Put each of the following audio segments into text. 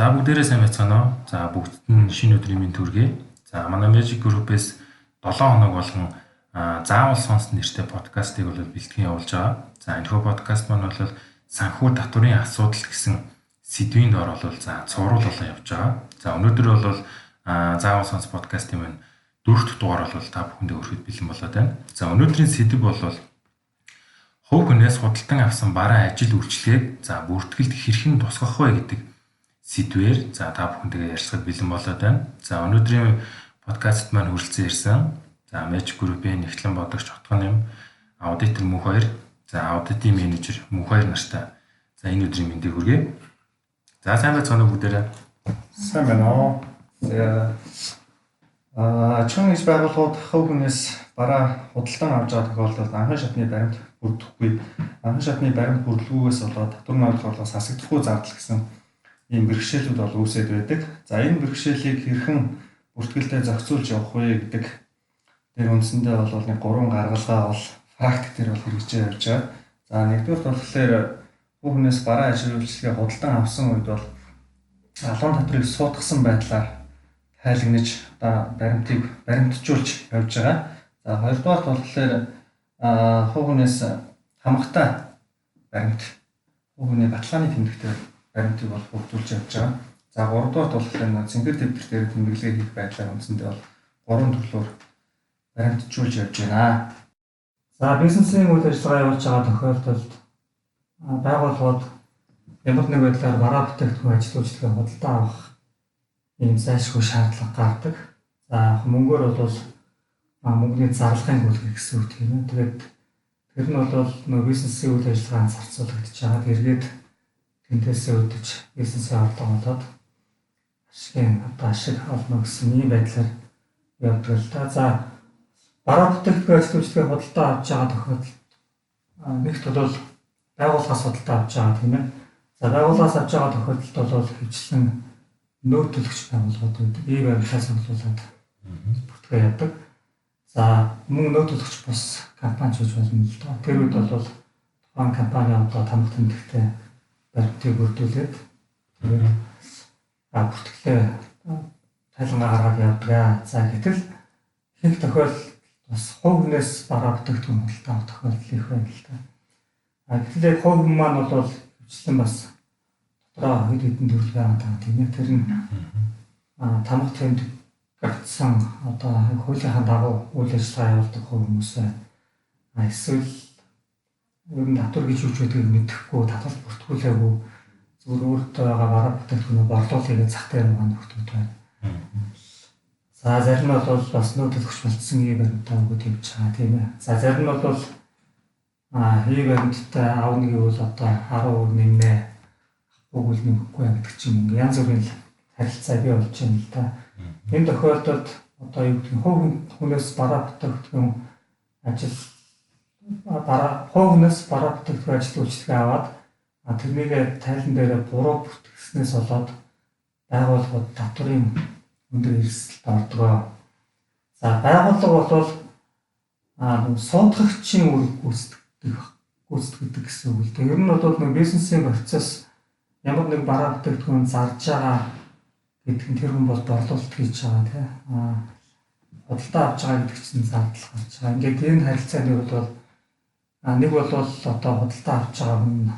За бүгдээрээ сайн байцгаана уу? За бүгдд нь шинэ өдрийн мэнд хүргэе. За манай Magic Group-ээс 7 хоног болгон заавал сонс нэртэй подкастыг бол бэлтгэн явуулж байгаа. За энэхүү подкаст маань бол санхүү татварын асуудал гэсэн сэдвийн дор бол за цуврал болон явж байгаа. За өнөөдөр бол заавал сонс подкастын маань дөрөв дэх дугаар бол та бүхэндээ хүрэхэд бэлэн болоод байна. За өнөөдрийн сэдэв бол хувь хүнээс худалдан авсан бараа ажил үйлчилгээг за бүртгэлд хэрхэн тусгах вэ гэдэг сэдвээр за та бүхэнтэйгээ ярилцахад бэлэн болоод байна. За өнөөдрийн подкастт маань хүрэлцэн ирсэн. За Magic Group-ийн нэгтлэн бодогч Отгон нэм, аудитор Мөнх хоёр, за аудитын менежер Мөнх хоёр нартай за энэ өдрийн мэндийг хүргэе. За сайн байцгаана уу бүгдээрээ. Сайн байна уу. За аж ахуйн нэгж байгууллагууд хувь хүнээс бараа худалдан авч байгаа тохиолдолд анхан шатны баримт бүрдэхгүй, анхан шатны баримт бүрдэлгүйгээс болоод татвар ноёрхолоос хасагдахгүй зардал гэсэн ийм бэрхшээлүүд бол үүсээд байдаг. За энэ бэрхшээлийг хэрхэн бүртгэлдээ зохицуулж явах вэ гэдэг дээр үндсэндээ бол нэг гурван гаргалгаа бол практик дээр бол хэрэгжиж явж байгаа. За нэгдүгээрт болохоор хувь хүнээс бараа ажил үйлчилгээ худалдан авсан үед бол алуурын татварыг суудгасан байдлаар тайлагнаж одоо баримтыг баримтжуулж явж байгаа. За хоёрдугаарт болохоор хувь хүнээс хамгатай баримт, хувь хүний баталгааны тэмдэгтэй баримтыг бол бүрдүүлж явж байгаа. За гуравдугаарт болохоор цэнхэр дэвтэр дээр тэмдэглэгээ хийх байдлаар үндсэндээ бол гурван төрлөөр баримтжуулж явж байна. За бизнесийн үйл ажиллагаа явуулж байгаа тохиолдолд байгууллагууд ямар нэг байдлаар бараа бүтээгдэхүүн ажил үйлчилгээ худалдаа авах ийм зайлшгүй шаардлага гардаг. За мөнгөөр бол мөнгөний зарлагын гүйлгээ гэсэн үг тийм ээ. Тэгээд тэр нь бол нөө бизнесийн үйл ажиллагаанд зарцуулагдаж байгаа. Эргээд тэндээсээ өдөж бизнесийн орлого болоод ашигын одоо ашиг олно гэсэн ийм байдлаар явдаг л да. За бараа бүтээгдэхүүн ажил үйлчилгээ худалдаа авч байгаа тохиолдолд нэгт бол байгууллагаас худалдаа авч байгаа тийм ээ. За байгууллагаас авч байгаа тохиолдолд бол хөвчлэн нөөц төлөгч байгууллагууд байдаг. Ийм баримтаас цуглуулад бүртгээ явдаг. За мөн нөөц төлөгч бус компани ч гэж болно л доо. Тэр үед бол тухайн компани одоо тамга тэмдэгтэй баримтыг бүрдүүлээд тэгээд бүртгэлээ тайлангаа гаргаад явдаг. За гэтэл ихэнх тохиолдолд бас хувь хүнээс бараа бүтээгдэхүүн худалдаа авах тохиолдол их байна л да. Гэтэл яг хувь хүн маань бол хөвчлэн бас дотроо хэд хэдэн төрөл байгаа даа тийм ээ. Тэр нь тамга тэмдэг авсан одоо хуулийнхаа дагуу үйл ажиллагаа явуулдаг хувь хүмүүс байна. Эсвэл ер нь татвар гэж юу ч байдгийг мэдэхгүй, татварт бүртгүүлээгүй зүгээр өөртөө байгаа бараа бүтээгдэхүүнээ борлуулъя гэж зах дээр байгаа нөхдүүд байна. За зарим нь бол бас нөөц төлөгч болцсон ийм баримтаа өгөөд явж байгаа тийм ээ. За зарим нь бол ийм баримттай аавна гэвэл одоо 10% нэмнэ, авахгүй бол нэмэхгүй гэдэг ч юм уу. Янз бүрийн харилцаа бий болж байна л да. Энэ тохиолдолд одоо юу гэдэг нь хувь хүнээс бараа бүтээгдэхүүн ажил бараа хувь хүнээс бараа бүтээгдэхүүн ажил үйлчилгээ аваад тэрнийг тайлан дээр буруу бүртгэснээс болоод байгууллагууд татварын өндөр эрсдэлд ордог. За байгууллага бол суудгагчийн үүрэг гүйцэтгэдэг гэсэн үг л дээ. Ер нь бол нэг бизнесийн процесс ямар нэг бараа бүтээгдэхүүн зарж байгаа гэдэг нь тэр хүн бол борлуулалт хийж байгаа тийм. Худалдаа авч байгаа гэдэг чинь зардал гарч байгаа. Ингээд энэ харилцааны хувьд бол нэг бол одоо худалдаа авч байгаа хүн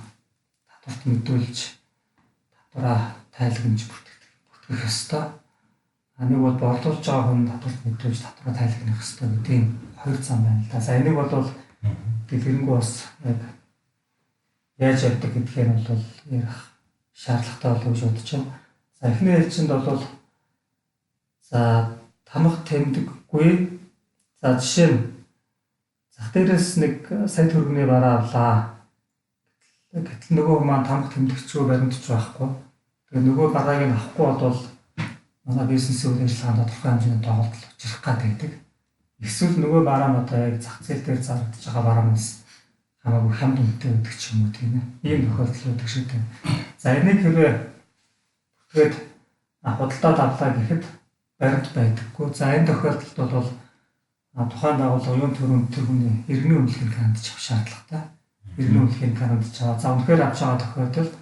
татварт мэдүүлж татвараа тайлагнаж бүртгэх ёстой. Нэг бол борлуулж байгаа хүн татварт мэдүүлж татвараа тайлагнах ёстой гэдэг ийм хоёр зам байна л да. За энийг бол дэлгэрэнгүй бас яг яаж явдаг гэдгээр нь бол ярих шаардлагатай болов гэж бодож байна. За эхний ээлжинд бол за тамга тэмдэггүй. За жишээ нь зах дээрээс нэг сая төгрөгийн бараа авлаа. Гэтэл нөгөө маань тамга тэмдэгчгүй баримтч байхгүй. Тэгээ нөгөө барааг нь авахгүй бол манай бизнесийн үйл ажиллагаанд тодорхой хэмжээний доголдол учрах гад байдаг. Эсвэл нөгөө бараа нь одоо яг зах зээл дээр зарагдаж байгаа бараанаас хамаагүй хямд үнэтэй байдаг ч юм уу тийм ээ. Ийм тохиолдол байдаг шиг байна. За энийг хэрвээ бүртгээд худалдаад авлаа гэхэд баримт байдаггүй. За энэ тохиолдолд бол тухайн байгууллага юун төрөнд тэр хүний иргэний үнэлгээнд хандж авах шаардлагатай. Иргэний үнэлгээнд хандж аваа. За үнэхээр авч байгаа тохиолдолд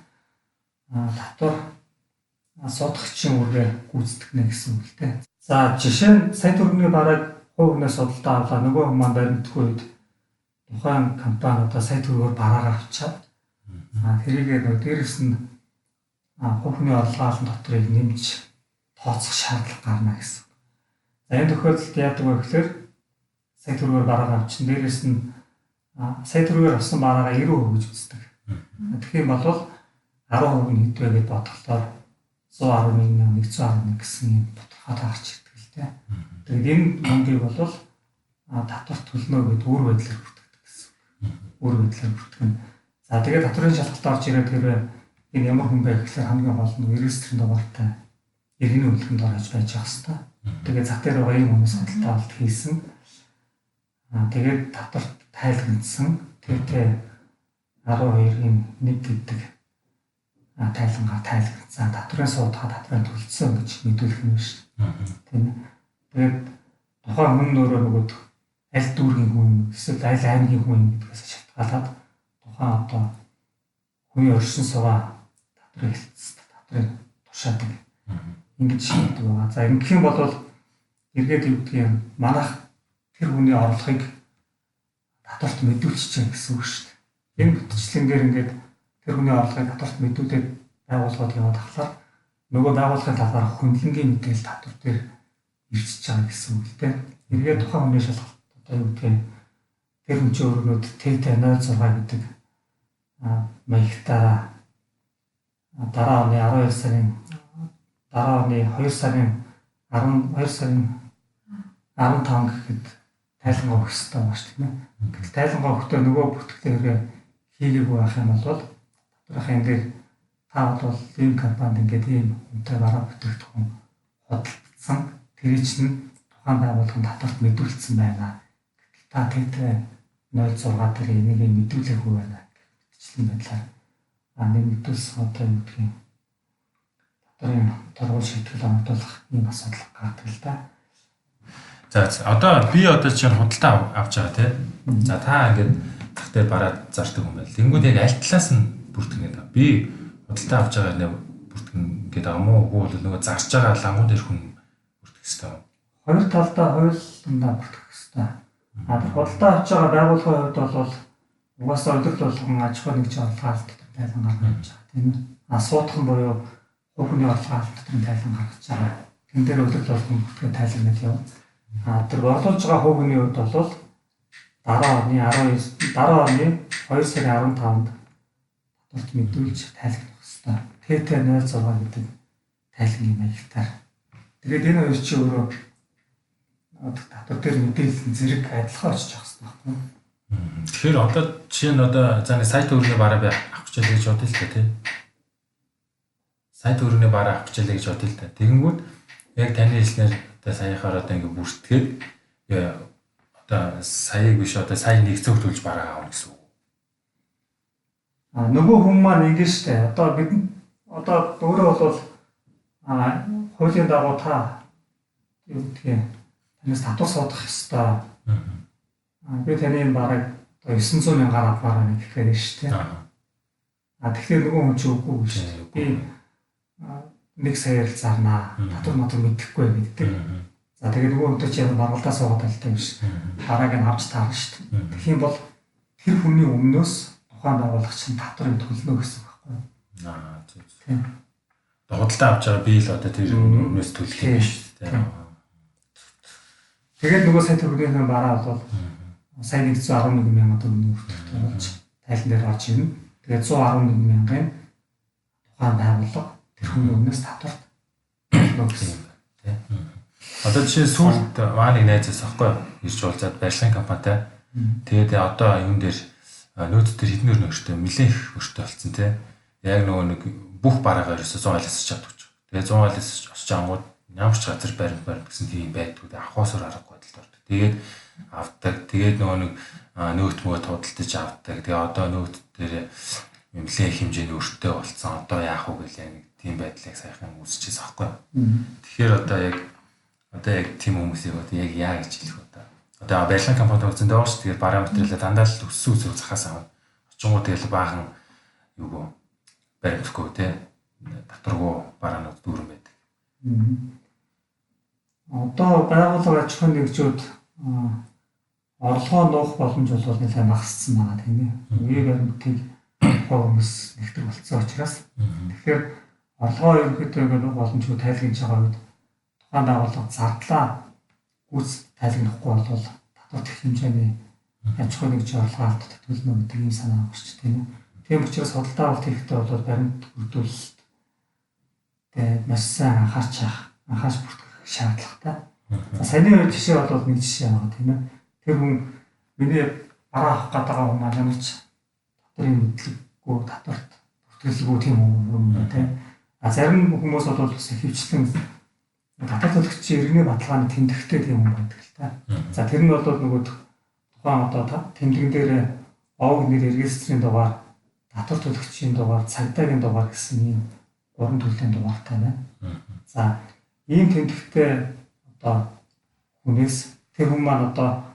татвар Суудагчийн үүргээ гүйцэтгэх нэ гэсэн үг л дээ. За жишээ нь сая төгрөгийн барааг хувь хүнээс худалдаа авлаа. Нөгөө хүн маань баримтгүй үед тухайн компани одоо сая төгрөгөөр бараагаа авчаад тэрийг нөгөө дээрэс нь хувь хүний орлогын дотрыг нэмж тооцох шаардлага гарна гэсэн. За энэ тохиолдолд яадаг вэ гэхээр сая төгрөгөөр бараагаа авчин дээрэс нь сая төгрөгөөр авсан бараагаа 90% гэж үздэг. Тэгэх юм бол 10% нь хэд вэ гэдээ бодглохлоор 111.111 гэсэн юм тодорхой гарч ирдэг л дээ. Тэгээд энэ мөнгийг бол татвар төлнө гэдээ үр байдлаар бүртгэдэг гэсэн. Үр байдлаар бүртгэнэ. За тэгээд татварын шалгалт орж ирээд хэрвээ энэ ямар хүн бэ гэхлээр хамгийн гол нь регистрийн дугаартай иргэний үнэлгэнд орж байж явах хэвээр. Тэгээд зах дээр байгаа ийм хүмүүс худалдаа авалт хийсэн. Тэгээд татварт тайлгнасан. ТТ 12-ын 1 гэдэг тайлангаар тайлгнасан. Татварын суудгаа татварын төлсөн гэж мэдүүлэх юм биш. Тийм ээ. Тэгээд тухайн хүн өөрөө нөгөө аль дүүргийн хүн эсвэл аль аймгийн хүн гэдгээс шалтгаалаад тухайн одоо хүний оршин суугаа татварын хэлтс татварын тушаадаг. Ингэж шийддэг байгаа. За ингэх юм бол эргээд юу гэдгийг манайх тэр хүний орлогыг татварт мэдүүлчихэж гэсэн үг шүү дээ. Энэ бүтчлэнгээр ингээд тэр хүний орлогыг татварт мэдүүлээд байгууллагад яваад ахлаар нөгөө байгууллагын талаар хөндлөнгийн мэдээлэл татвар дээр ирчихэж байгаа гэсэн үг л дээ. Эргээд тухайн хүний шалгалт одоо юу гэдгийг тэр хүн чинь өргөнөд ТТ 06 гэдэг маягтаараа дараа оны 12 сарын дараа оны 2 сарын 12 сарын 15 гэхэд тайлангаа өгөх хэрэгтэй байна шүү дээ. Гэтэл тайлангаа өгөхдөө нөгөө бүртгэлээ хэрэг хийгээгүй байх юм бол татварын энэ дээр та бол ийм компанид ингээд ийм хүнтэй бараа бүтээгдэхүүн худалдсан. Тэр чинь тухайн байгууллагын татварт мэдүүлсэн байна. Гэтэл та ТТ 06 дээр энийг мэдүүлээгүй байна гэх мэтчлэн байдлаар нэмэгдүүлсэн одоо юу гэдгийг татварын торгуул шийтгэл оногдуулах ийм асуудал гардаг л да. За одоо би одоо чинь худалдаа авч байгаа тий. За та ингээд зах дээр бараад зардаг юм байна. Тэнгүүд яг аль талаас нь бүртгэнэ гэдэг. Би худалдаа авч байгаа нэ бүртгэн гэдэг юм уу? Үгүй бол нөгөө зарж байгаа лангуун дээр хүн бүртгэх хэрэгтэй юм. Хоёр талдаа хоёуландаа бүртгэх хэрэгтэй. А тэр худалдаа авч байгаа байгууллагын хувьд бол угаасаа өдөр болгон аж ахуй нэгжийн орлогын алт дотор тайлан гаргаж байгаа тийм ээ. А суудхан буюу хувь хүний орлогын алт дотор тайлан гаргаж байгаа. Тэн дээр өдөр болгон бүртгэх тайлан явна. А тэр борлуулж байгаа хувь хүний хувьд бол дараа оны 19 дараа оны 2 сарын 15-нд татварт мэдүүлж тайлгнах хэрэгтэй. ТТ 06 гэдэг тайлангийн маягтаар. Тэгээд энэ хоёр чинь өөрөө татвар дээр мэдээлэл зэрэг адилхан очиж явах хэрэгтэй байхгүй юу? Тэгэхээр одоо жишээ нь одоо за нэг сайт өргөний бараа би авах гэж байлаа гэж бодъё л та тий. Сайт өргөний бараа авах гэж байлаа гэж бодъё л та. Тэгэнгүүт яг таны хэлснээр одоо саяхаар одоо ингэ бүртгээд одоо саяыг биш одоо сая нэг цөөх төлж бараа авах гэсэн үг. А нөгөө хүн маань ингэ штэ. Одоо бид одоо өөрөө бол хуулийн дагуу та юу гэдгийг танаас татвар суудах ёстой. Би таны энэ бараг одоо 900 мянгаар авмаар байна гэхээр шүү дээ. А тэгэхээр нөгөө хүн чи үгүй шүү дээ. Би 1 саяар л зарнаа. Татвар матвар мэдэхгүй гэдэг. За тэгээд нөгөө хүнтэй чи ямар баргалдаа суугаад байлтай биш. Барааг нь авч таарна шүү дээ. Тэгэх юм бол тэр хүний өмнөөс тухайн байгуулагч нь татварыг төлнө гэсэн үг байхгүй юу? Аа зөв. Тийм. Худалдаа авч байгаа би л одоо тэр өмнөөс төлөх юм биш үү? Тэгээд нөгөө сая төгрөгийн бараа бол сая 111 мянган төгрөгийн хүртэлт болж тайлан дээр орж ирнэ. Тэгээд 111 мянган тухайн байгууллага тэр хүний өмнөөс татварт төлнө гэсэн тийм. Одоо жишээ сүүлд маа нэг найзаас аахгүй ирж уулзаад барилгын компанитай. Тэгээд одоо юун дээр нөөц дээр хэдэн өрнө өртөө нэлээх их өртөө болсон тий. Яг нөгөө нэг бүх бараагаа ерөөсөө 100 айлаас чаддаг. Тэгээд 100 айлаас очиж ангууд ямар ч газар баримт баримт гэсэн тийм байдгүй. Авахосоор аргагүй байдалд ордог. Тэгээд авдаг. Тэгээд нөгөө нэг нөөт мөөт худалдаж авдаг. Тэгээд одоо нөөт дээр нэлээх хэмжээний өртөө болсон. Одоо яах вэ гэлээ нэг тийм байдлыг саяхан үүсчихсэн аахгүй. Тэгэхээр одоо яг тийм хүмүүсийг одоо яг яа гэж хэлэх вэ? Одоо барилгын компанид үзэн дээ шүү. Тэгээд бараа материалаа дандаа л өссөн өсөв захаас авна. Очингууд тэгэл баахан юугүй баримтгүй те. татваргүй бараанууд дүүрэн байдаг. Одоо байгууллага аж ахуйн нэгжүүд орлогоо нуух боломж бол нэлээд багассан байгаа, тийм ээ. Үеийн баримтыг хувь хүмүүс нэгтгэх болцсон учраас. Тэгэхээр орлогоо ерөнхийдөө ингээд нуух боломжгүй тайлгнаж байгаа үед тухайн байгууллага зардлаа гүйц тайлгнахгүй бол татвар тех хэмжээний аж ахуйн нэгжийн орлогоо алдах төлнө гэдэг ийм санаа гарч, тийм ээ. Тийм учраас худалдаа авалт хийхдээ бол баримт бүрдүүлэлт тэгээд маш сайн анхаарч анхаарч бүртгэх шаардлагатай. За, саяны хоёр жишээ бол нэг жишээ байгаа, тийм ээ. Тэр хүн миний бараа авах гээд байгаа хүн маань ямар ч татварын мэдлэггүй, татварт бүртгэлгүй тийм хүн юм тийм. А зарим хүмүүс бол бас ихэвчлэн татвар төлөгчийн иргэний баталгааны тэмдэгтэй тийм хүн байдаг л та. За, тэр нь бол нөгөө тухайн одоо тэмдгэн дээр овг нэр, регистрийн дугаар, татвар төлөгчийн дугаар, цагдаагийн дугаар гэсэн ийм гурван төрлийн дугаартай байна. За, ийм тэмдэгтэй одоо хүнээс тэр хүн маань одоо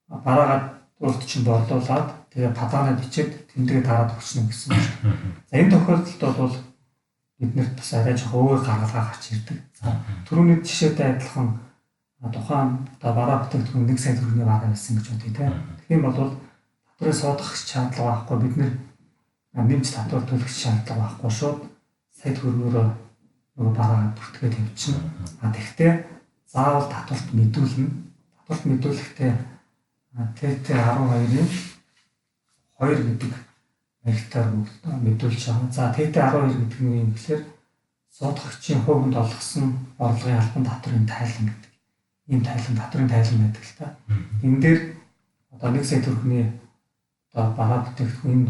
бараагаад урд чинь борлуулад тэгээ падаанаа бичээд тэмдэгэ дараад өгчнө гэсэн үг шүү дээ. За, энэ тохиолдолд бол биднэрт бас арай жоохон өөр гаргалгаа гарч ирдэг. За, түрүүний жишээтэй адилхан тухайн одоо бараа бүтээгдэхүүн 1 сая төгрөгийн бараа байсан гэж бодъё те. Тэгэх юм бол татврыг суудах шаардлага байхгүй, бид нэр нэмж татвар төлөх шаардлага байхгүй, шууд сая төгрөгөөрөө нөгөө бараагаа бүртгээд тавьчихна. А тэгвэл заавал татварт мэдүүлнэ. Татварт мэдүүлэхдээ ТТ 12-ын 2 гэдэг маягтаар мэдүүлж байгаа. За, ТТ 12 гэдэг нь юу юм гэхээр суудагчийн хувь хүнд олгосон орлогын албан татврын тайлан гэдэг. Ийм тайлан, татврын тайлан байдаг л та. Энэ дээр одоо 1 сая төгрөгийн одоо бараа бүтээгдэхүүн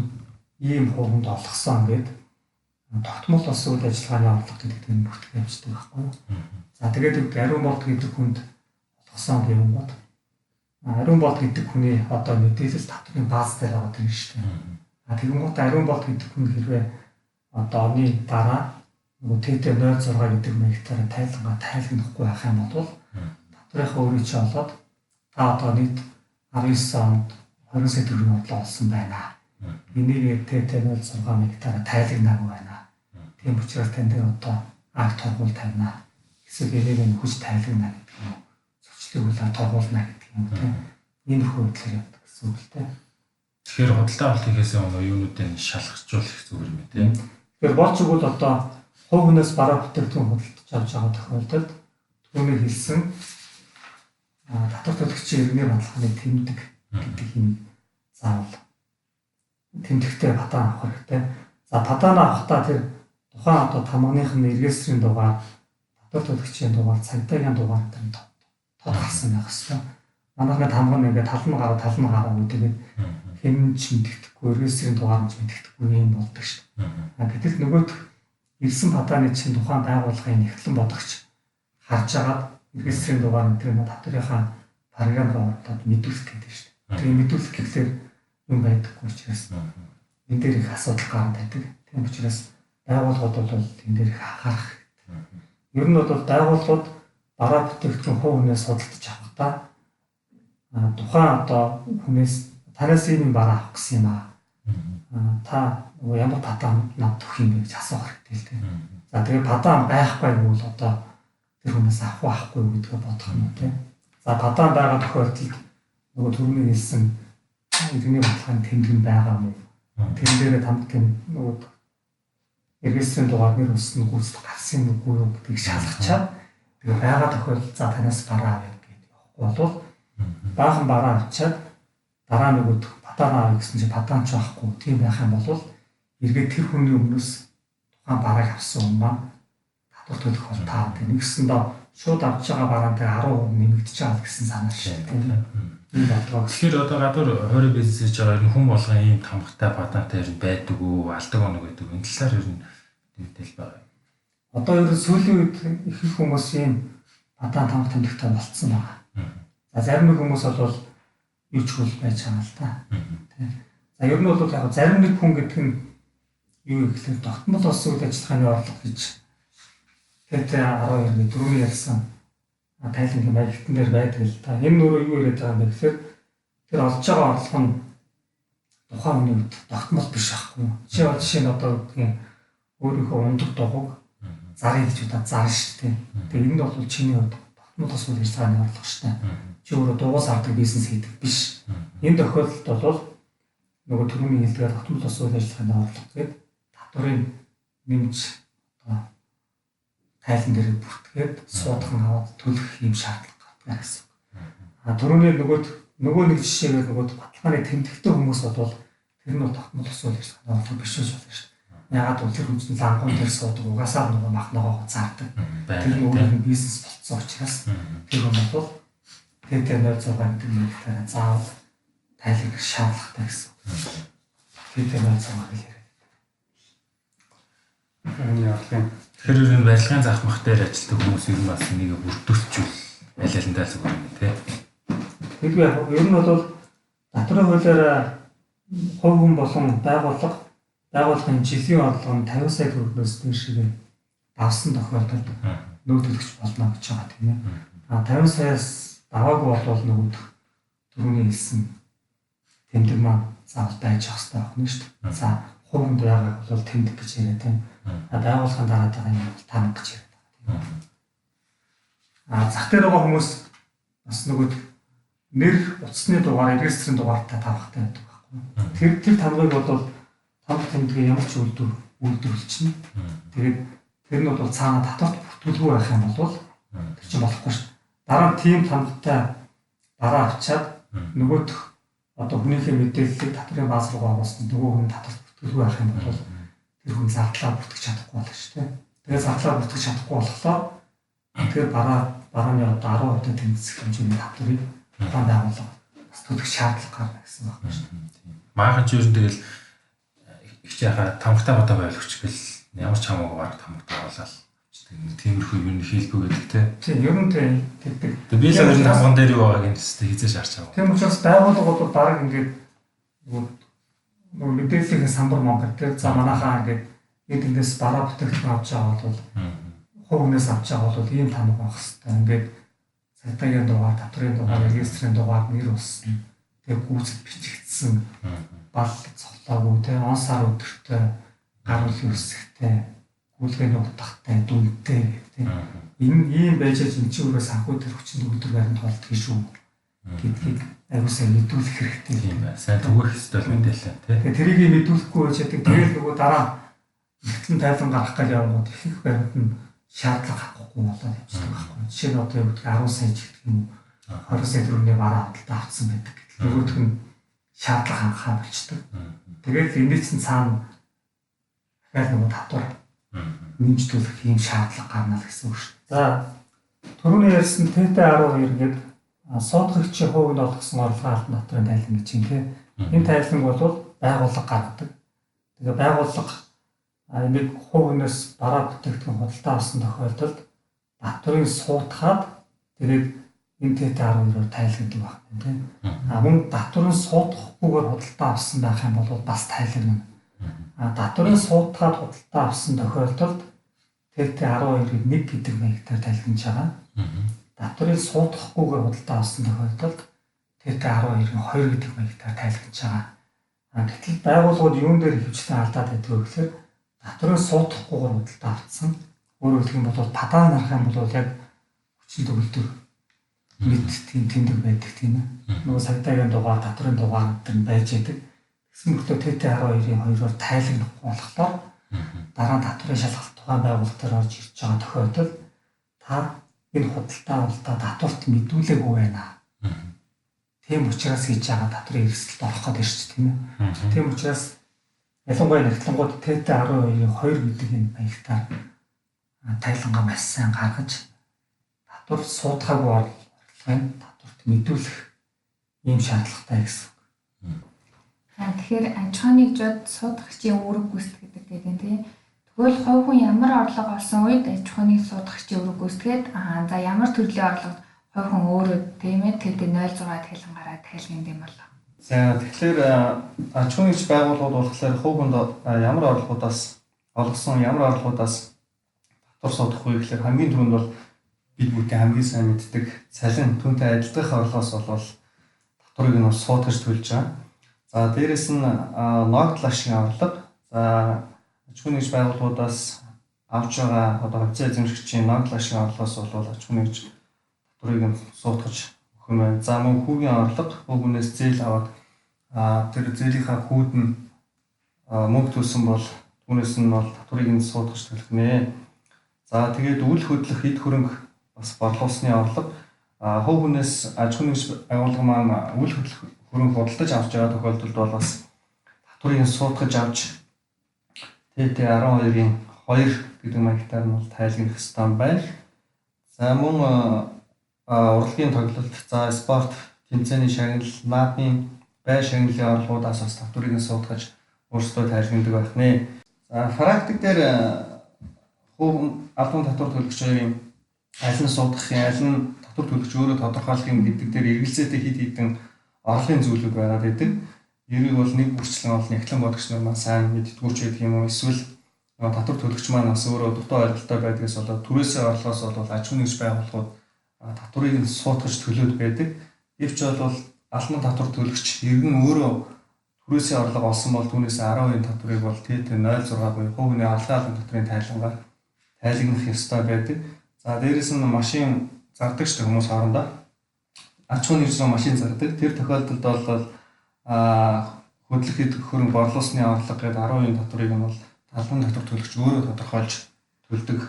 ийм хувь хүнд олгосон гэдэг тогтмол бас үйл ажиллагааны орлого гэдэг нь бүртгэх явцдаг байхгүй юу. За, тэгээд ариун болд гэдэг хүнд олгосон гэвэл ариун болд гэдэг хүний одоо мэдээлэл татврын бааз дээр байгаа юм шүү дээ. А тэгэнгүүт ариун болд гэдэг хүн хэрвээ одоо оны дараа нөгөө ТТ 06 гэдэг маягтаараа тайлангаа тайлгнахгүй байх юм бол татврынхаа өөрийг чи олоод та одоо нийт 19 онд 20 сая төгрөгийн орлого олсон байна. Энийг ТТ 06 маягтаараа тайлагнаагүй байна. Тийм учраас тань дээр одоо акт торгуул тавина. Эсвэл энийг нөхөж тайлагнаа гэдэг юм уу. Зөрчлийг хүлээн торгуулна гэдэг юм тийм. Иймэрхүү байдлаар явдаг гэсэн үг л дээ. Тэгэхээр худалдаа авалт хийхээс өмнө юунуудыг шалгахжуулах зүгээр юм тийм. Тэгэхээр болж игэл одоо хувь хүнээс бараа бүтээгдэхүүн худалдаж авч байгаа тохиолдолд түүний хэлсэн татвар төлөгчийн иргэний баталгааны тэмдэг гэдэг юм заавал тэмдэгтэй батаа авах хэрэгтэй. За, падаана авахдаа тэр тухайн одоо тамганых нь регистрийн дугаар, татвар төлөгчийн дугаар, цагдаагийн дугаар гэдэг нь тод гарсан байх хэвээр. Манайхны тамга нь ингээд тал нь гараа, тал нь гараагүй, тэгээд хэн ч мэддэхгүй, регистрийн дугаар нь ч мэддэхгүй юм болдог шүү дээ. Гэтэл нөгөөх ирсэн падааны чинь тухайн байгууллагын нэгтлэн бодогч харж агаад регистрийн дугаар энэ тэр татварынхаа програм руу оруулаад мэдүүлэх гэдэг шүү дээ. Тэгээ мэдүүлэх гэхлээр юм байдаггүй учраас энэ дээр их асуудал гараад байдаг. Тийм учраас байгууллагууд бол энэ дээр их анхаарах хэрэгтэй. Ер нь бол байгууллагууд бараа бүтээгдэхүүн хувь хүнээс худалдаж авахдаа тухайн одоо хүнээс танаас ийм бараа авах гэсэн юм аа. Та ямар падаа надад өгөх юм бэ гэж асуух хэрэгтэй л дээ. За, тэгээ падаа байхгүй бол одоо тэр хүнээс авах уу авахгүй юу гэдгээ бодох юм уу те. За, падаа байгаа тохиолдолд нөгөө түрүүний хэлсэн иргэний баталгааны тэмдэг нь байгаа юм уу? Тэрэн дээрээ тамд тэм нөгөө регистрийн дугаар, нэр ус нь гүйцэтгэх гарсан юм уу юу гэдгийг шалгачаад тэгээ байгаа тохиолдолд за танаас бараа авъя гэдэг явахгүй болвол баахан бараа авчаад дараа нөгөөд падаа авъя гэсэн чинь падаа ч байхгүй тийм байх юм бол эргээд тэр хүний өмнөөс тухайн барааг авсан хүн маань татвар төлөх бол таа. Нэгсэндээ шууд авч байгаа бараантай 10% нэмэгдэж байгаа гэсэн санаа шүү дээ. Энэ бодлого. Тэгэхээр одоо гадуур хувийн бизнес хийж байгаа ер нь хүн болгон ийм тамгатай падаантай ер нь байдаг уу, алдаг оног байдаг. Энэ талаар ер нь мэдээлэл байгаа. Одоо ер нь сүүлийн үед их их хүмүүс ийм падаан тамга тэмдэгтэй болцсон байгаа. За, зарим нэг хүмүүс бол юу ч хөл байж байгаа л та. Тэ. За, ер нь бол яг зарим нэг хүн гэдэг нь юу гэхлээр тогтмол улсын үйл ажиллагааны орлого гэж ТТ 12 гэдэг түрүүний ярьсан тайлангийн маягтан дээр байдаг л та. Энэ өөрөө юу яриад байгаа юм бэ гэхээр тэр олж байгаа орлого нь тухайн хүний үед тогтмол биш байхгүй юу. Жишээ нь одоо гэдгийг Өөрийнхөө ундаг дугуйг зарыг гэж удаа зарна шүү дээ. Тэгээ энэ нь бол чиний хувьд тогтмол ус үйл ажиллагааны орлого шүү дээ. Чи өөрөө дугуй зардаг бизнес хийдэг биш. Энэ тохиолдолд бол нөгөө түрүүний хэлдгээр тогтмол ус үйл ажиллагааны орлого гээд татварын нэмж одоо тайлан дээр бүртгээд суудхан аваад төлөх юм шаардлага гардаг гэсэн. А түрүүний нөгөө нэг жишээгээр нөгөө баталгааны тэмдэгтэй хүмүүс бол тэр нь бол тогтмол ус үйл ажиллагааны орлого биш байж болно шүү дээ. Ягаад гэвэл тэр хүн чинь лангуун дээр суудаг угаасаа нөгөө мах ногоогоо зардаг. Тэр нь өөрийнх нь бизнес болцсон учраас тэр хүн бол ТТ 06 гэдэг нэрээр заавал тайлбар шаардлагатай гэсэн. ТТ 06 гэж яриад. Энэ орлогын. Тэгэхээр ер нь барилгын зах мах дээр ажилладаг хүмүүс ер нь бас энийг бүрдүүлчихвэл аль алиндаа зүгээр юм тий. Тэгвэл яг ер нь бол татварын хуулиар хувь хүн болон байгууллагын жилийн орлого нь 50 сая төгрөгнөөс дээшээ давсан тохиолдолд нөөцлөгч болно гэж байгаа тийм ээ. А 50 саяас даваагүй болвол нөгөөх түрүүний хэлсэн тэмдэг маань заавал байж ах хэрэгтэй байна шүү дээ. За хувьд байгааг бол тэмдэг гэж яриа тийм. А байгууллагын дараад байгаа юм бол таамаг гэж яриад байгаа тийм. А зах дээр байгаа хүмүүс бас нөгөө нэр утасны дугаар, регистрийн дугаартай тавхтай байдаг байхгүй. Тэр тамгыг бол тамга тэмдгийг ямар ч үйлдвэрлэчихнэ. Тэгээд тэр нь бол цаана татварт бүртгүүлгүй байх юм бол тэр чинь болохгүй шүү. Дараа нь тийм тамгатай бараа авчаад нөгөөх одоо хүнийхээ мэдээллийг татварын бааз руу оруулсан нөгөө хүн татварт бүртгүүлгүй байх юм бол тэр хүн зардлаа бүртгэж чадахгүй болно шүү дээ. Тэгээд зардлаа бүртгэж чадахгүй болохоор тэр барааны одоо 10% тэмцэх хэмжээний татварыг тухайн байгууллага бас төлөх шаардлага гарна гэсэн байна шүү дээ. Маахан ч ер нь тэгэл их яхаа тамгатай бодоо ойлгоч гэл ямар ч хамаагүй бараг тамгатай болоод тиймэрхүү юм хийлбэг гэдэг те. Тийм, ер нь тэгдэг. Тэгээ би л ер нь тамган дээр юу байгааг нь хэзээ шаарч байгаа. Тийм учраас байгууллага бол бараг ингээд нөгөө мэдээллийн самбар монгол те. За манайхаа ингээд энэ тэндээс бараа бүтээгдэхүүн авч байгаа бол хувь хүнээс авч байгаа бол ийм тамга байх хэвээр. Ингээд цагдаагийн дугаар, татварын дугаар, регистрийн дугаар, нэр уссан. Тэгээ гүйцэд бичигдсэн. Бал цоглоогүй те, он сар өдөртэй, гар үлийн өсгтэй, гүйлгээний утгатай, дүнтэй гэх тийм. Энэ ийм байж аж эн чинь өөрөө санхүү төр хүчин төгөлдөр баримт болдгийг шүү гэдгийг аягүй сайн мэдүүлэх хэрэгтэй. Тийм байна. Сайн түгээх ёстой л мэдээлэл тий. Тэгээ тэрийг мэдүүлэхгүй байж байдаг. Тэгэл нөгөө дараа нэгтлэн тайлан гаргах гал явангууд их их баримт нь шаардлага авахгүй болоод явчихдаг байхгүй. Жишээ нь одоо юу гэдэг 10 сая ч гэдэг юм уу 20 сая төгрөгийн бараа худалдаа авсан байдаг гэтэл нөгөөх нь шаардлага хангахаа болчдөг. Тэгэл энэ чинь цаана дахиад нөгөө татвар нэмж төлөх ийм шаардлага гарна л гэсэн үг шүү. За түрүүний ярьсан ТТ 12 гэдэг суудагчийн хувьд олгосон орлогын албан татварын тайлан гэж юм тий. Энэ тайланг бол байгууллага гаргадаг. Тэгээ байгууллага нэг хувь хүнээс бараа бүтээгдэхүүн худалдаа авсан тохиолдолд татварыг суудахад тэгээд энэ ТТ 12-оор тайлгнадаг байна тий. А мөн татварын суудахгүйгээр худалдаа авсан байх юм бол бас тайлгнана. А татварын суудахад худалдаа авсан тохиолдолд ТТ 12-ыг 1 гэдэг маягтаар тайлгнаж байгаа. Татварыг суудахгүйгээр худалдаа авсан тохиолдолд ТТ 12-ын 2 гэдэг маягтаар тайлгнаж байгаа. А гэтэл байгууллагууд юун дээр ихэвчлэн алдаад байдаг вэ гэхээр татварыг суудахгүйгээр худалдаа авсан. Өөрөөр хэлэх юм бол падаа нарах юм бол яг хүчин төгөлдөр мэд тийм тэмдэг байдаг тийм ээ. Нөгөө цагдаагийн дугаар, татварын дугаар гэдэг нь байж байдаг. Тэгсэн мөртлөө ТТ 12-ын 2-оор тайлгнахгүй болохоор дараа нь татварын шалгалт тухайн байгууллага дээр орж ирж байгаа тохиолдолд та энэ худалдаа авалтаа татварт мэдүүлээгүй байна. Тийм учраас хийж байгаа татварын эрсдэлд орох гээд ирч тийм ээ. Тийм учраас ялангуяа нэгтлэнгууд ТТ 12-ын 2 гэдэг энэ маягтаар тайлангаа маш сайн гаргаж татвар суудахаагүй орлогын татварт мэдүүлэх ийм шаардлагатай гэсэн. Тэгэхээр аж ахуйн нэгжүүд суудагчийн үүрэг гүйцэтгэдэг гэдэг тийм. Тэгвэл хувь хүн ямар орлого олсон үед аж ахуйн суудагчийн үүрэг гүйцэтгээд за ямар төрлийн орлогод хувь хүн өөрөө тийм ээ ТТ 06 тайлангаараа тайлгнад юм болоо. За тэгэхээр аж ахуйн нэгж байгууллагууд болохоор хувь хүнд ямар орлогоудаас олгосон ямар орлогоудаас татвар суудах вэ гэхээр хамгийн түрүүнд бол бид бүгдийн хамгийн сайн мэддэг цалин түүнтэй адилдах орлогоос бол татварыг нь суудгаж төлж байгаа. За дээрэс нь ногдол ашигын орлого, за аж Аж ахуйн нэгж байгууллагуудаас авч байгаа одоо хувьцаа эзэмшигчийн ногдол ашигын орлогоос бол аж ахуйн нэгж татварыг нь суутгаж өгөх юм байна. За мөн хүүгийн орлого, хувь хүнээс зээл аваад тэр зээлийнхаа хүүд нь мөнгө төлсөн бол түүнээс нь бол татварыг нь суутгаж төлөх нэ. За тэгээд үл хөдлөх эд хөрөнгө бас борлуулсны орлого, хувь хүнээс аж ахуйн нэгж байгууллага маань үл хөдлөх хөрөнгө худалдаж авч байгаа тохиолдолд бол бас татварыг нь суутгаж авч ТТ 12-ын 2 гэдэг маягтаар нь бол тайлгнах ёстой байна. За мөн урлагийн тоглолт, за спорт, тэмцээний шагнал, наадмын байр шагналын орлогоудаас бас татварыг нь суутгаж өөрсдөө тайлгнадаг байх нэ. За практик дээр хувь албан татвар төлөгч хоёрын аль нь суудах юм, аль нь татвар төлөгч өөрөө тодорхойлох юм гэдэг дээр эргэлзээтэй хэд хэдэн орлогын зүйлүүд байгаад байдаг. Ерийг бол нэг бүрчлэн бол нягтлан бодогч нар маань сайн мэддгүү ч гэдэг юм уу, эсвэл татвар төлөгч маань бас өөрөө дутуу ойлголттой байдгаас болоод түрээсээ орлогоос бол аж ахуйн нэгж байгууллагууд татварыг нь суутгаж төлөөд байдаг. Гэвч бол албан татвар төлөгч иргэн өөрөө түрээсийн орлого олсон бол түүнээс 10% татварыг бол ТТ 0.6 буюу хувь хүний орлогын албан татврын тайлангаар тайлагнах ёстой байдаг. За дээрэс нь машин зардаг ч хүмүүс хоорондоо аж ахуйн нэгж рүү машин зардаг. Тэр тохиолдолд бол хөдлөх эд хөрөнгө борлуулсны орлого гэдэг 10% татварыг нь бол албан татвар төлөгч өөрөө тодорхойлж төлдөг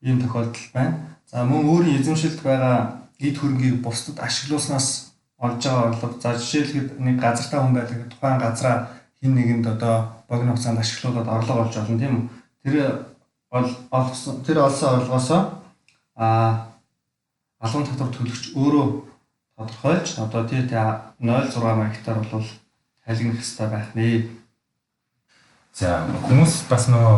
ийм тохиолдол байна. За мөн өөрийн эзэмшилд байгаа эд хөрөнгийг бусдад ашиглуулснаас олж байгаа орлого. За жишээлхэд нэг газартай хүн байдаг, тухайн газраа хэн нэгэнд одоо богино хугацаанд ашиглуулад орлого олж олно, тийм үү? Тэр олсон тэр олсон орлогоосоо албан татвар төлөгч өөрөө тодорхойлж одоо ТТ 0.6 маягтаар бол тайлагнах ёстой байх нэ. За хүмүүс бас нөгөө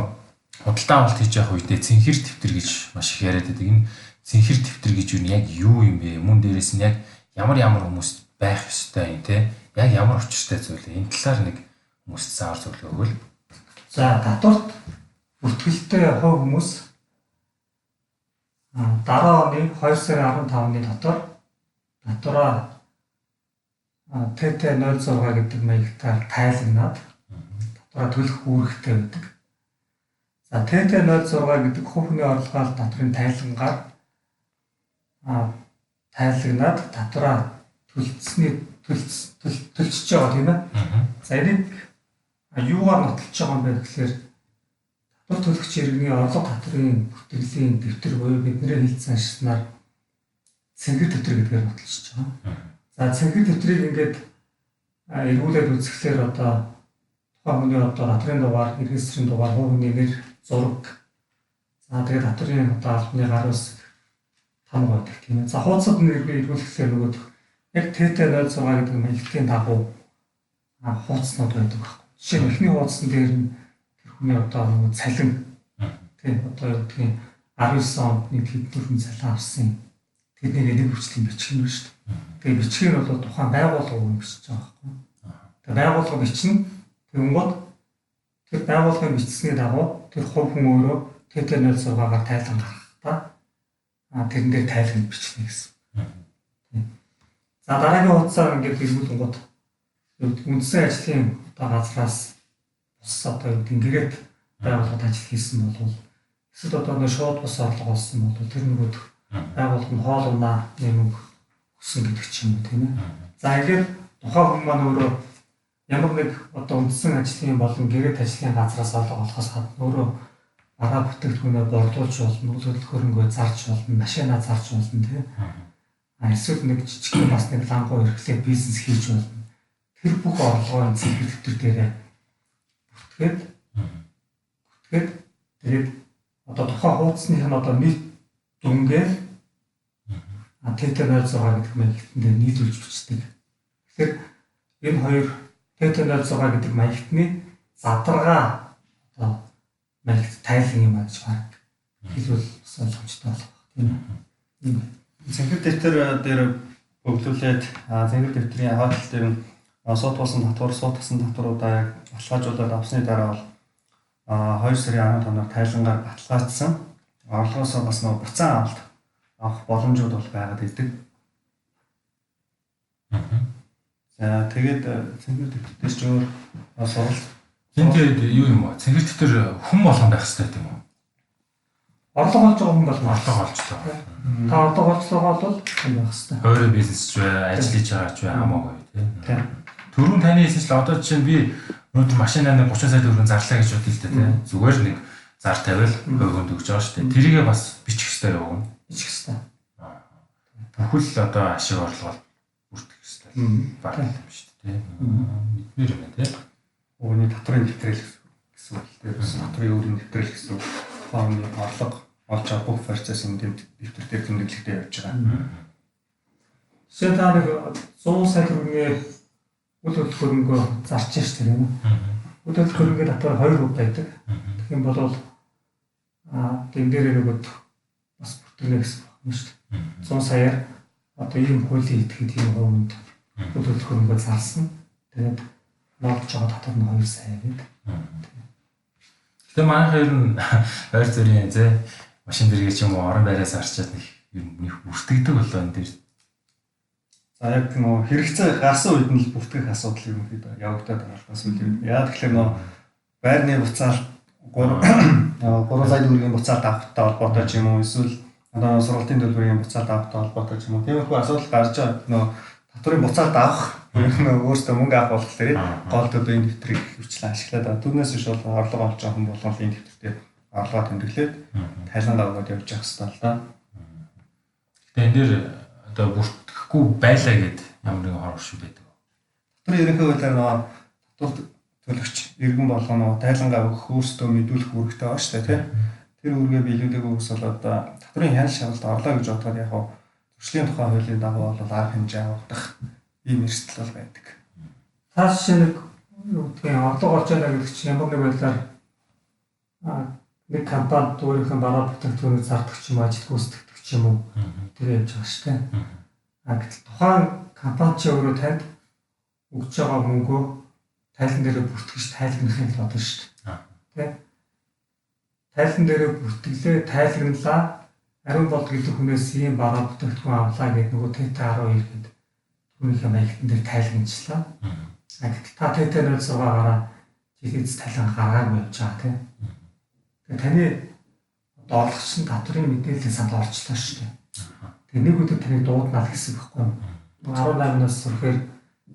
худалдаа авалт хийж явах үедээ цэнхэр дэвтэр гэж маш их яриад байдаг. Энэ цэнхэр дэвтэр гэж юу нь яг юу юм бэ? Мөн дээрээс нь яг ямар ямар хүмүүс байх ёстой юм те? Яг ямар учиртай зүйл вэ? Энэ талаар нэг хүмүүст заавар зөвлөгөө өгвөл. За татварт бүртгэлтэй хувь хүмүүс дараа оны 2 сарын 15-ны дотор татвараа ТТ 06 гэдэг маягтаар тайлагнаад татвараа төлөх үүрэгтэй байдаг. За ТТ 06 гэдэг хувь хүний орлогоор татврын тайлангаар тайлагнаад татвараа төлсөний төлчихөж байгаа, тийм ээ. За энийг юугаар нотолж байгаа юм бэ гэхээр татвар төлөгч иргэний орлого татврын бүртгэлийн дэвтэр буюу бидний хэлсэн ашигснаар цэнхэр дэвтэр гэдгээр нотолж байгаа. За цэнхэр дэвтрийг ингээд эргүүлээд үзэхлээр одоо тухайн хүний одоо татврын дугаар, иргэн засрын дугаар, хувь хүний нэр, зураг, за тэгээд татврын одоо албаны гар үсэг тамга байдаг, тийм ээ. За хуудасад нь эргүүлэхлээр нөгөөх яг ТТ 06 гэдэг маягтын дагуу хуудаснууд байдаг байхгүй. Жишээ нь эхний хуудсан дээр нь тэр хүний одоо нөгөө цалин, тийм одоо юу гэдгийг 19 онд нэг хэдэн хүн цалин авсан тэрнийг нэг хүчлийн бичих нь шүү дээ. Тэгээ бичгийг нь бол тухайн байгууллага өгнө гэж байгаа байхгүй. Тэгээ байгууллага бичнэ. Тэгэнгүүт тэр байгууллагын бичсэний дагуу тэр хувь хүн өөрөө ТТ 06-гаар тайлан гаргахдаа тэрэн дээр тайлан бичнэ гэсэн. За дараагийн хуудасаар ингээд эргүүлэнгууд үндсэн ажлын одоо газраас бус одоо юу гэдэг гэрээт байгууллагад ажил хийсэн бол эсвэл одоо нэг шууд бус орлого олсон бол тэр нөгөөх байгууллага нь хоол унаа мөнгө өгсөн гэдэг ч юм уу, тийм ээ. За ингээд тухайн хүн маань өөрөө ямар нэг одоо үндсэн ажлын болон гэрээт ажлын газраас орлого олохоос гадна өөрөө бараа бүтээгдэхүүнээ борлуулж болно, үйл хөдлөх хөрөнгөө зарж болно, машинаа зарж болно, тийм. Эсвэл нэг жижигхэн бас нэг лангуу эрхлээ бизнес хийж болно. Тэр бүх орлогоо энэ цэнхэр дэвтэр дээрээ бүртгээд тэгээд одоо тухайн хуудасных нь одоо нийт дүнгээ ТТ 06 гэдэг маягтан дээр нийлүүлж бичдэг. Тэгэхээр энэ хоёр ТТ 06 гэдэг маягтны задаргаа одоо маягт тайлан юм а гэж баг хэлбэл бас ойлгомжтой болох байх, тийм ээ. Цэнхэр дэвтэр дээр бөглүүлээд цэнхэр дэвтрийн хойдол дээр нь суудсан татвар, суудсан татваруудаа яг баталгаажуулаад авсны дараа бол 2 сарын 15-наар тайлангаар баталгаажсан орлогоосоо бас нөгөө буцаан авалт авах боломжууд бол байгаад идэг. За тэгээд цэнхэр дэвтэрээс ч өөр сургалт Энэ тэгээд юу юм бэ? Цэнхэр дэвтэр хүн болгон байх хэрэгтэй тийм үү? Орлого олж байгаа хүн бол Орлого олж байгаа. Та орлого олж байгаа бол хүн байх хэрэгтэй. Хувийн бизнес ч бай, ажил хийж байгаа ч бай хамаагүй тийм. Тийм. Түрүүн таны хэлсэнчлэн одоо жишээ нь би өнөөдөр машинаа нэг 30 сая төгрөгийн зарлаа гэж бодъё л дээ тийм. Зүгээр нэг зар тавиал хувь хүнд өгч байгаа шүү дээ. Тэрийгээ бас бичих хэрэгтэй юу? Бичих хэрэгтэй. Бүхэл одоо ашиг орлого бүртгэх хэрэгтэй. Баг юм шүү дээ тийм. Мэдмээр юм байна тийм. Үүний татврын нэвтрэл гэсэн үг л дээ. Бас татврын өөрийн нэвтрэл гэсэн үг. Тухайн хүний орлого олж байгаа бүх процесс энэ дэвтэр дээр тэмдэглэхдээ явж байгаа. Жишээ нь та нэг 100 сая төгрөгийн үл хөдлөх хөрөнгөө зарж шүү дээ. Үл хөдлөх хөрөнгөний татвар 2% байдаг. Тэгэх юм бол энэ дээр нөгөөд бас бүртгэнэ гэсэн юм шүү дээ. 100 саяар одоо ийм хуулийн итгэхэд ийм хувьд үл хөдлөх хөрөнгөө зарсан. Тэгээд ногдож байгаа татвар нь 2 сая гэдэг. Гэтэ манайхаа ер нь ойр зүрийн зэ машин дэргээ ч юм уу орон байраас арчаад нэг ер нь нэг бүртгэдэг болоо энэ дээр. За яг нөө хэрэгцээ гарсан үед нь л бүртгэх асуудал ерөнхийдөө явагдаад байгаа л да сүүлийн үед. Яа тэгэхээр нөө байрны буцаалт 3 сая төгрөгийн буцаалт авахтай холбоотой ч юм уу эсвэл одоо сургалтын төлбөрийн буцаалт авахтай холбоотой ч юм уу тиймэрхүү асуудал гарч байгаа. Нөө татврын буцаалт авах нөө өөртөө мөнгө авах болохоор гол төлөө энэ дэвтрийг хвчлэн ашиглаад байгаа. Түүнээс биш бол орлого олж байгаа хүн болгон л энэ дэвтэр дээр орлогоо тэмдэглээд тайлангаа өгөөд явж явах хэрэгтэй л да. Гэтэ энэ дээр одоо бүртгэхгүй байлаа гэд ямар нэгэн хор шиг байдаг. Татврын ерөнхий хуулиар нөгөө татвар төлөгч иргэн болгоно тайлангаа өгөх өөрсдөө мэдүүлэх үүрэгтэй байгаа шүү дээ тийм. Тэр үүргээ биелүүлээгүй ус бол одоо татврын хяналт шалгалт орлоо гэж бодоход яг хав зөрчлийн тухай хуулийн дагуу бол арга хэмжээ авагдах ийм эрсдэл бол байдаг. Та жишээ нэг юу гэдгийг орлого олж байна гэдэг чинь ямар нэг байдлаар нэг компанид өөрийнх нь бараа бүтээгдэхүүнийг зардаг ч юм уу ажил гүйцэтгэдэг ч юм уу тэр явж байгаа шүү дээ. Гэтэл тухайн компани чи өөрөө танд өгч байгаа мөнгөө тайлан дээрээ бүртгэж тайлагнахын тулд бодно шүү дээ. Тэ? Тайлан дээрээ бүртгэлээ тайлагналаа. Ариун болд гэдэг хүнээс ийм бараа бүтээгдэхүүн авлаа гэдэг нөгөө ТТ12 гэдэг түүнийхээ маягтан дээр тайлагначлаа. Гэтэл та ТТ06 гараа жилийн эц тайлан гаргаагүй явж байгаа тийм. Тэгээ таны одоо орлогч нь татврын мэдээллийн санд орчлоо шүү дээ. Тэгээ нэг өдөр таныг дуудана л гэсэн байхгүй юу? 18-наас сүрхээр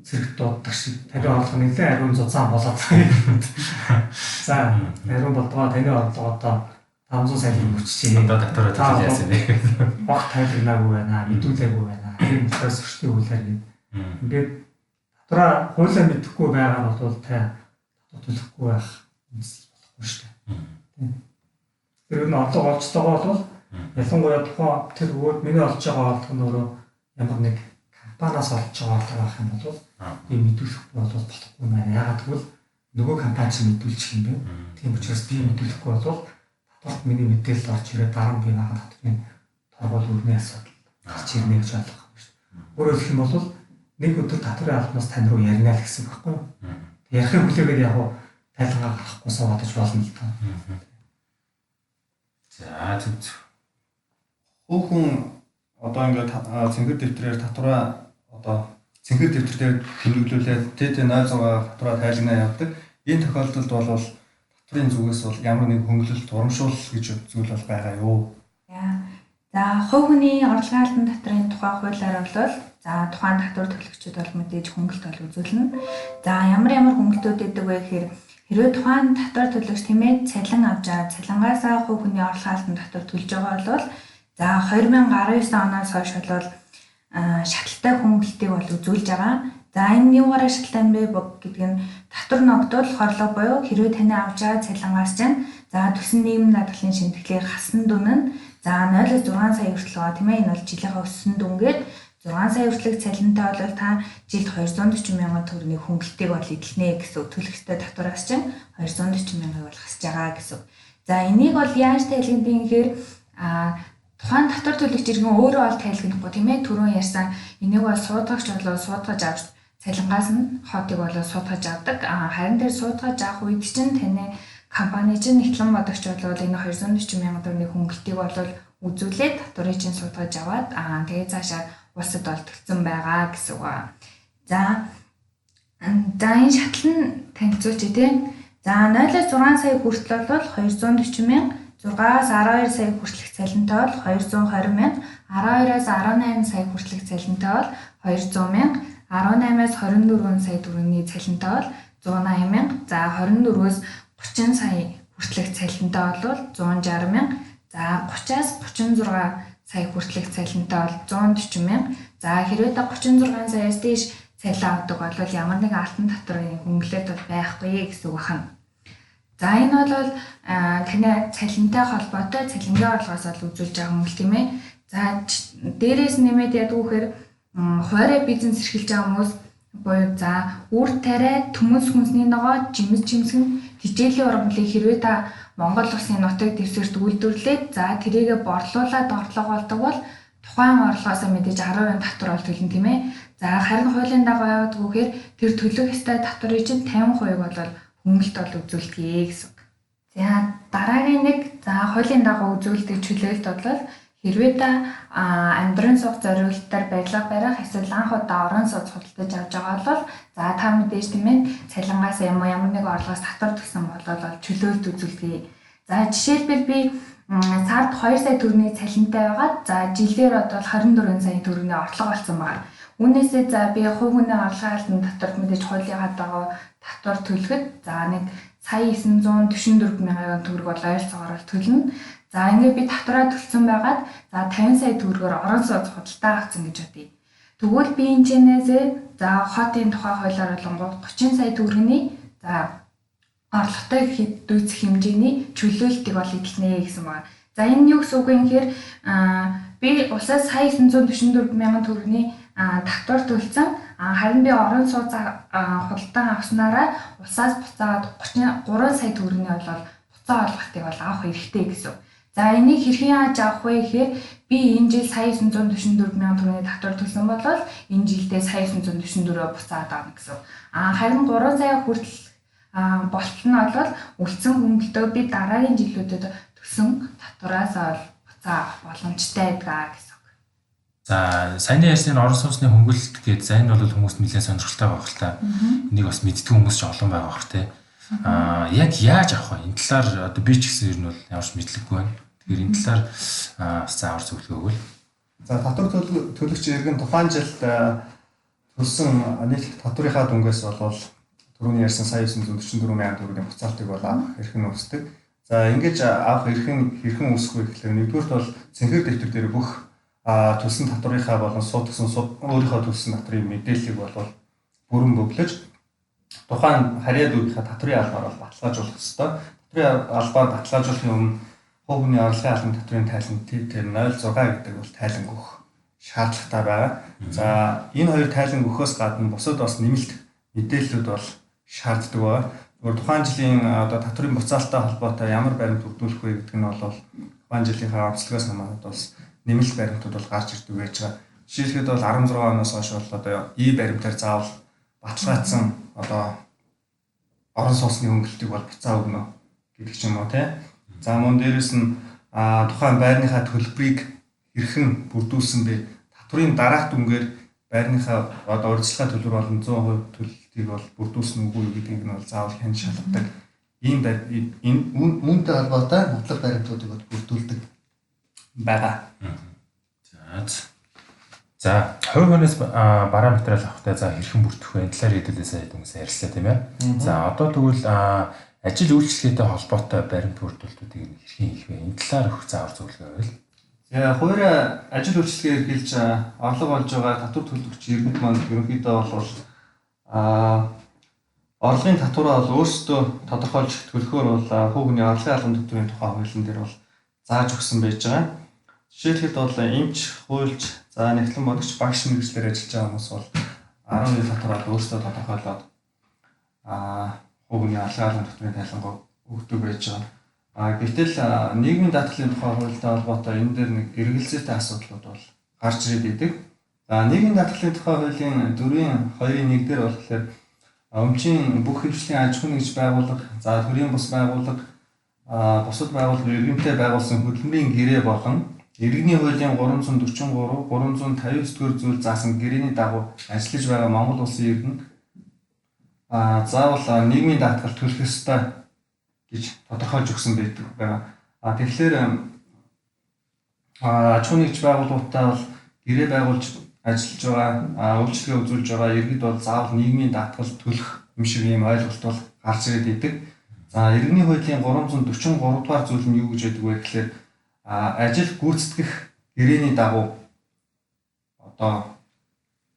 цэрэг дууддаг шиг таны орлого нэлээд ариун зузаан болоод. За ариун болдгоо таны орлого одоо 500 сая төгрөг өччихээ. Одоо татвараа төлж яасан бэ? Огт тайлагнаагүй байна, мэдүүлээгүй байна. Тийм учраас зөрчлийн хуулиар гээд. Ингээд татвараа хуулиа мэдэхгүй байгаа нь бол та татвар төлөхгүй байх үндэс болохгүй шүү дээ. Тийм. Тэр нь орлого олж байгаа бол ялангуяа тухайн тэр өөр миний олж байгаа орлого нь өөрөө ямар нэг компаниас олж байгаа орлого байх юм бол би мэдүүлэхгүй бол болохгүй байна. Яагаад гэвэл нөгөө компани чинь мэдүүлчих юм бэ. Тийм учраас би мэдүүлэхгүй бол татварт миний мэдээлэл орж ирээд дараа нь би байгаа татврын торгуул өрний асуудал гарч ирнэ гэж ойлгох юм шүү дээ. Өөрөөр хэлэх юм бол нэг өдөр татврын албанаас тань руу ярина л гэсэн үг байхгүй юу? Ярихыг хүлээгээд яг уу тайлангаа гаргахгүй суугаад иж болно л доо. За зөв зөв. Хүүхэн одоо ингээд цэнхэр дэвтрээр татвараа одоо цэнхэр дэвтэр дээр тэмдэглүүлээд ТТ06 татвараа тайлагнаа явдаг. Энэ тохиолдолд бол татврын зүгээс бол ямар нэг хөнгөлөлт урамшуулал гэж зүйл бол байгаа юу? За хувь хүний орлогын албан татврын тухай хуулиар бол за тухайн татвар төлөгчид бол мэдээж хөнгөлт бол үзүүлнэ. За ямар ямар хөнгөлтүүд өгдөг вэ гэхээр хэрвээ тухайн татвар төлөгч тийм цалин авч байгаа цалингаасаа хувь хүний орлогын албан татвар төлж байгаа бол за 2019 оноос хойш бол шаталтай хөнгөлтийг бол үзүүлж байгаа. За энэ юугаараа шаталтай юм бэ гэдэг нь татвар ногдвол хорлого буюу хэрвээ таны авч байгаа цалингаас чинь за төсөн нийгмийн даатгалын шимтгэлийг хассан дүн нь за 0.6 сая хүртэл байгаа тийм энэ бол жилийнхээ өссөн дүнгээд 6 сая хүртэлх цалинтай бол та жилд 240 мянган төгрөгийн хөнгөлтийг бол эдлэнэ гэсэн үг. Төлөх ёстой татвараас чинь 240 мянгаыг бол хасж байгаа гэсэн үг. За энийг бол яаж тайлбарлах юм гэхээр тухайн татвар төлөгч иргэн өөрөө бол тайлбарлахгүй тийм түрүүн ярьсан энийг бол суудгагч болоо суудгаж авч цалингаас нь хотыг болоо суудгаж авдаг. Харин тэр суудгаж авах үед чинь таны компани чинь нэгтлэн бодогч болвол энэ 240 мянган төгрөгийн хөнгөлтийг бол үзүүлээд татварыг чинь суудгаж аваад тэгээ цаашаа улсад бол төлсөн байгаа гэсэн үг. За энэ шатал нь танилцуулчих тийм. За 0-6 сая хүртэл бол 240 мянга, 6-аас 12 сая хүртэлх цалинтай бол 220 мянга, 12-аас 18 сая хүртэлх цалинтай бол 200 мянга, 18-аас 24 сая төгрөгийн цалинтай бол 180 мянга, за 24-өөс 30 сая хүртэлх цалинтай бол 160 мянга, за 30-аас 36 сая хүртэлх цалинтай бол 140 мянга. За хэрвээ та 36 саяас дээш цалин авдаг бол ямар нэгэн алтан татварын хөнгөлөлт бол байхгүй гэсэн үг байна. За энэ бол таны цалинтай холбоотой цалингийн орлогоос л үзүүлж байгаа хөнгөлөлт тийм ээ. За дээрээс нэмээд яадаг вэ гэхээр хуваарь бизнес эрхэлж байгаа хүмүүс буюу за үр тариа, төмөс хүнсний ногоо, жимс жимсгэн, тижээлийн ургамлыг хэрвээ та Монгол улсын нутаг дэвсгэрт үйлдвэрлээд за тэрийгэ борлуулад орлого олдог бол тухайн орлогоосоо мэдээж 10% татвар бол төлнө тийм ээ. За харин хуулийн дагуу яваад гэхээр тэр төлөх ёстой татварын чинь 50% бол хөнгөлөлт бол үзүүлдэг гэсэн үг. За дараагийн нэг за хуулийн дагуу үзүүлдэг чөлөөлт бол хэрвээ та амьдран суух зориултаар барилга барих эсвэл анх удаа орон сууц худалдаж авч байгаа бол за та мэдээж тийм ээ цалингаас юм уу ямар нэг орлогоос татвар төлсөн бол чөлөөлт үзүүлдэг. За жишээлбэл би сард 2 сая төгрөгийн цалинтай байгаад за жилээр одоо 24 сая төгрөгийн орлого олсон байна. Үүнээсээ за би хувь хүний орлогын албан татварт мэдээж хуулийнхаа дагуу татвар төлөхөд за нэг сая 944 мянган төгрөг бол ойролцоогоор төлнө. За ингээд би татвараа төлсөн байгаад за 50 сая төгрөгөөр орон сууц худалдаа авсан гэж бодъё. Тэгвэл би энэ чэнээсээ за хотын тухай хуулиар болонгууд 30 сая төгрөгийн за орлоготой дүйцэх хэмжээний чөлөөлтийг бол эдэлнэ гэсэн байна. За энэ юу гэсэн үг юм гэхээр би улсаас сая 944 мянган төгрөгийн татвар төлсөн. Харин би орон сууц худалдан авснараа улсаас буцаагаад 33 сая төгрөгийн бол буцаа олголтыг бол авах эрхтэй гэсэн. За энийг хэрхэн яаж авах вэ гэхээр би энэ жил сая 944 мянган төгрөгийн татвар төлсөн бол энэ жилдээ сая 944-өө буцаад авна гэсэн. Харин 3 сая хүртэл болтол нь бол үлдсэн хөнгөлтөө би дараагийн жилүүдэд төлсөн татвараас бол буцаа авах боломжтой байдаг гэсэн. За саяны ярьсан орон сууцны хөнгөлөлт гээд за энэ бол хүмүүст нэлээд сонирхолтой байх л та. Энийг бас мэддэг хүмүүс ч олон байгаа бох те. Яг яаж авах вэ? Энэ талаар одоо би ч гэсэн ер нь бол ямар ч мэдлэггүй байна. Тэгэхээр энэ талаар бас заавар зөвлөгөө өгвөл. За татвар төлөгч иргэн тухайн жилд төлсөн нийт татварынхаа дүнгээс бол түрүүний ярьсан сая 944 мянган төгрөгийн буцаалтыг бол авах эрх нь үүсдэг. За ингэж авах эрх нь хэрхэн үүсэх вэ гэхлээр нэгдүгээрт бол цэнхэр дэвтэр дээр бүх төлсөн татварынхаа болон суудсан өөрийнхөө төлсөн татврын мэдээллийг бол бүрэн бөглөж тухайн харьяа дүүргийнхаа татврын албаар бол баталгаажуулах ёстой. Татврын албаар баталгаажуулахын өмнө хувь хүний орлогын албан татврын тайлан ТТ 06 гэдэг бол тайлан өгөх шаардлагатай байгаа. За энэ хоёр тайлан өгөхөөс гадна бусад бас нэмэлт мэдээллүүд бол шаарддаг байгаа. Зүгээр тухайн жилийн одоо татврын буцаалттай холбоотой ямар баримт бүрдүүлэх вэ гэдэг нь бол тухайн жилийнхаа онцлогоос хамаарат бас нэмэлт баримтууд бол гарч ирдэг байж байгаа. Жишээлхэд бол 16 оноос хойш бол одоо и баримтаар заавал баталгаажсан одоо орон сууцны хөнгөлтийг бол буцаа өгнө гэдэг ч юм уу тий. За мөн дээрэс нь тухайн байрныхаа төлбөрийг хэрхэн бүрдүүлсэн бэ? Татврын дараах дүнгээр байрныхаа одоо урьдчилгаа төлбөр болон 100% төлөлтийг бол бүрдүүлсэн үгүй юу гэдгийг нь бол заавал хян шалгадаг. Ийм энэ үүнтэй холбоотой нотлох баримтуудыг бол бүрдүүлдэг байгаа. За хувь хүнээс бараа материал авахдаа за хэрхэн бүртгэх вэ? Энэ талаар хэдүүлээ сая хүмүүс ярьлаа тийм ээ. За одоо тэгвэл ажил үйлчилгээтэй холбоотой баримт бүрдүүлэлтүүдийг хэрхэн хийх вэ? Энэ талаар өгөх заавар зөвлөгөө байвал. За хуваарь ажил үйлчилгээ эрхэлж орлого олж байгаа татвар төлөгч иргэд маань ерөнхийдөө бол орлогын татвараа бол өөрсдөө тодорхойлж төлөхөөр бол хувь хүний орлогын албан татврын тухай хуулийн дээр бол зааж өгсөн байж байгаа. Жишээлхэд бол эмч, хуульч, за нэгтлэн бодогч, багш мэргэжлээр ажиллаж байгаа хүмүүс бол 10% татвараа өөрсдөө тодорхойлоод хувь хүний орлогын албан татврын тайлангаа өгдөг байж байгаа. Гэтэл нийгмийн даатгалын тухай хуультай холбоотой энэ дээр нэг эргэлзээтэй асуудлууд бол гарч ирээд идэг. За нийгмийн даатгалын тухай хуулийн 4-2-1 дээр болохоор өмчийн бүх хэвшлийн аж ахуйн нэгж байгууллага, за төрийн бус байгууллага, бусад байгууллага иргэнтэй байгуулсан хөдөлмөрийн гэрээ болон иргэний хуулийн 343, 359 дугаар зүйл заасан гэрээний дагуу ажиллаж байгаа Монгол улсын иргэн заавал нийгмийн даатгал төлөх ёстой гэж тодорхойлж өгсөн байдаг байгаа. А тэгэхээр аж ахуйн нэгж байгууллагуудтай бол гэрээ байгуулж ажиллаж байгаа, үйлчилгээ үзүүлж байгаа иргэд бол заавал нийгмийн даатгал төлөх юм шиг ийм ойлголт бол гарч ирээд идэг. За иргэний хуулийн 343 дугаар зүйл нь юу гэж байдаг вэ гэхээр ажил гүйцэтгэх гэрээний дагуу одоо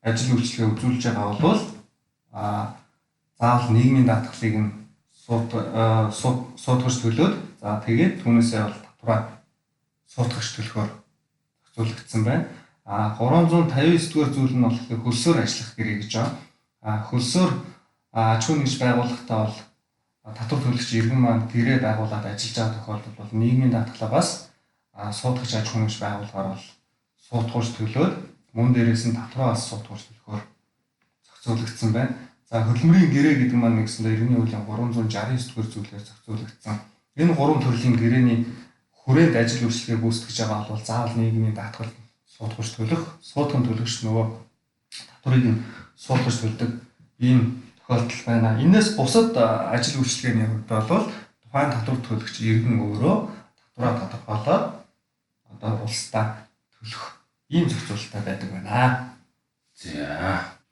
ажил үйлчилгээ үзүүлж байгаа бол заавал нийгмийн даатгалыг нь суудгаж төлөөд за тэгээд түүнээсээ бол татвараа суудгаж төлөхөөр зохицуулагдсан байна. 359 дугаар зүйл нь болохоор хөлсөөр ажиллах гэрээ гэж байгаа. Хөлсөөр аж ахуйн нэгж байгууллагатай бол татвар төлөгч иргэн маань гэрээ байгуулад ажиллаж байгаа тохиолдолд бол нийгмийн даатгалаа бас суудгаж аж ахуйн нэгж байгууллагаар бол суудгаж төлөөд мөн дээрээс нь татвараа бас суудгаж төлөхөөр зохицуулагдсан байна. За хөдөлмөрийн гэрээ гэдэг маань нэгсэндээ иргэний хуулийн 369 дугаар зүйлээр зохицуулагдсан. Энэ гурван төрлийн гэрээний хүрээнд ажил үйлчилгээ гүйцэтгэж байгаа бол заавал нийгмийн даатгал суудгаж төлөх, суудхан төлөгч нөгөө татварыг нь суудгаж төлдөг ийм тохиолдол байна. Энээс бусад ажил үйлчилгээний хувьд бол тухайн татвар төлөгч иргэн өөрөө татвараа тодорхойлоод одоо улсдаа төлөх ийм зохицуулалттай байдаг байна.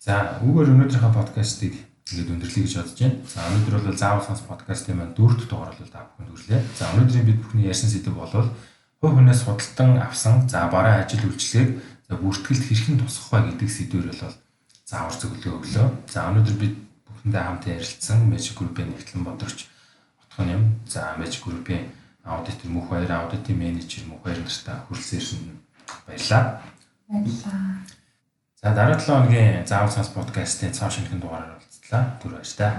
За үүгээр өнөөдрийнхөө подкастыг ингээд өндөрлөе гэж бодож байна. За өнөөдөр бол заавал сонс подкастын маань 4 дахь дугаар бол та бүхэнд хүрлээ. За өнөөдрийн бид бүхний ярьсан сэдэв бол хувь хүнээс худалдан авсан за бараа ажил үйлчилгээг за бүртгэлд хэрхэн тусгах вэ гэдэг сэдвээр бол заавар зөвлөгөө өглөө. За өнөөдөр бид бүхэндээ хамт ярилцсан Magic Group-ийн нэгтлэн бодрогч Отгон юм. За Magic Group-ийн аудитор Мөнх Баяр, аудитын менежер Мөнх Баяр нартай хүрэлцэн ирсэнд баярлалаа. Баярлалаа. За дараа 7 хоногийн заавал сонс подкастын цоо шинэхэн дугаараар уулзлаа. Түр баяртай.